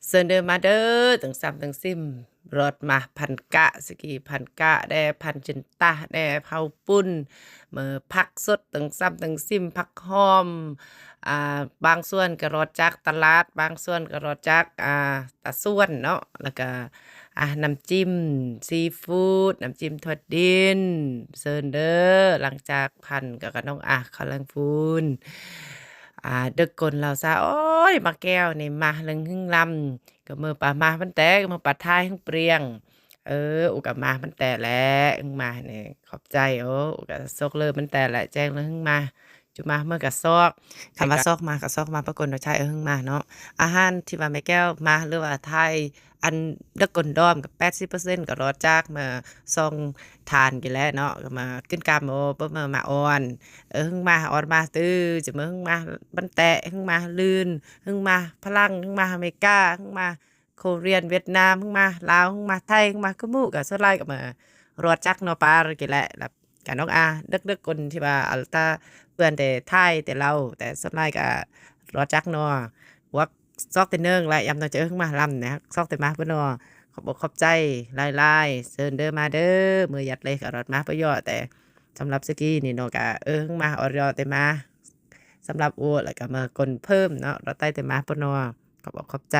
ເຊີນເດີມາເດີ ເຖິງຊຳເຖິງຊິມ ລອດມາພັນກະ ສະກີພັນກະແດ່ ພັນຈິນຕາແດ່ ເຂົ້າປຸ້ນ ເມີຜັກສົດ ເຖິງຊຳເຖິງຊິມ ຜັກຫອມ ອ່າ ບາງສ່ວນກໍລອດຈາກຕະຫຼາດ ບາງສ່ວນກໍລອດຈາກ ອ່າ ຕາສວນເນາະ ແລ້ວກໍ ອ່າ ນ້ຳຈິ້ມຊີຟູດ ນ້ຳຈິ້ມຖົ່ວດິນ ເຊີນເດີ ຫຼັງຈາກພັນກໍ ກະນ້ອງອາ ເຂົ້າແລງຟູນ ອ່າ ດຶກກົນລາວຊາ ໂອ້ຍ ມາແກ້ວນີ້ມາເລິງຫຶງລຳ ກໍເມີປາມາມັນແຕ ກໍເມີປາທ້າຍຫຶງເປຽງ ເອີ ອຸກະມາມັນແຕແຫຼະ ຫຶງມານີ້ ຂອບໃຈ ໂອ້ ອຸກະຊອກເລີມັນແຕແຫຼະ ແຈ້ງເລີຫຶງມາ ຈຸມາເມີກະຊອກ ຄຳວ່າຊອກມາກະຊອກມາ ປາກົນວ່າໃຊ່ ເອີ ຫຶງມາເນາະ ອາຫານທີ່ວ່າແມ່ແກ້ວມາ ຫຼືວ່າຖ່າຍ ອັນ ເດິກກົນດອມ ກະແປດສິບເປີເຊັນ ກະລອດຈາກມາຊ່ອງທານກິນແຫຼະເນາະ ກະມາກິນກຳ ໂອ້ ປະເມີມາອ່ອນ ເອີ ຫຶງມາ ອ່ອນມາ ຕື້ ຈະເມີຫຶງມາ ບັນແຕ ຫຶງມາ ລື່ນ ຫຶງມາ ຝຣັ່ງ ຫຶງມາ ອາເມລິກາ ຫຶງມາ ໂຄຣຽນ ຫວຽດນາມ ຫຶງມາ ລາວ ຫຶງມາ ໄທ ຫຶງມາ ກະໝູ່ ກະສ່ວນຫຼາຍກະມາ ລອດຈາກນໍປາກິນແຫຼະ ລະກະນ້ອງອາ ເດິກໆ ກົນທີ່ວ່າ ອາ ຕາເພື່ອນແຕ່ຖ່າຍແຕ່ລາວ ແຕ່ສ່ວນຫຼາຍກະລອດຈາກນໍ ພວກ ຊອກແຕ່ເນີງ ແລະ ຍາມນ້ອຍຈະເອີຫຶງມາລຳນະ ຊອກແຕ່ມາພຸ້ນນໍ ຂອບອົກຂອບໃຈຫຼາຍໆ ເຊີນເດີມາເດີ ເມີຢັດເລີຍ ກະລອດມາປະເຍາະ ແຕ່ສຳລັບສະກີນີ້ນໍ ກະເອີຫຶງມາ ອອດເຍາະແຕ່ມາ ສຳລັບໂອ ແລ້ວກະເມີກົນເພີ່ມເນາະ ລອດໄຕ້ແຕ່ມາພຸ້ນນໍ ຂອບອົກຂອບໃຈ.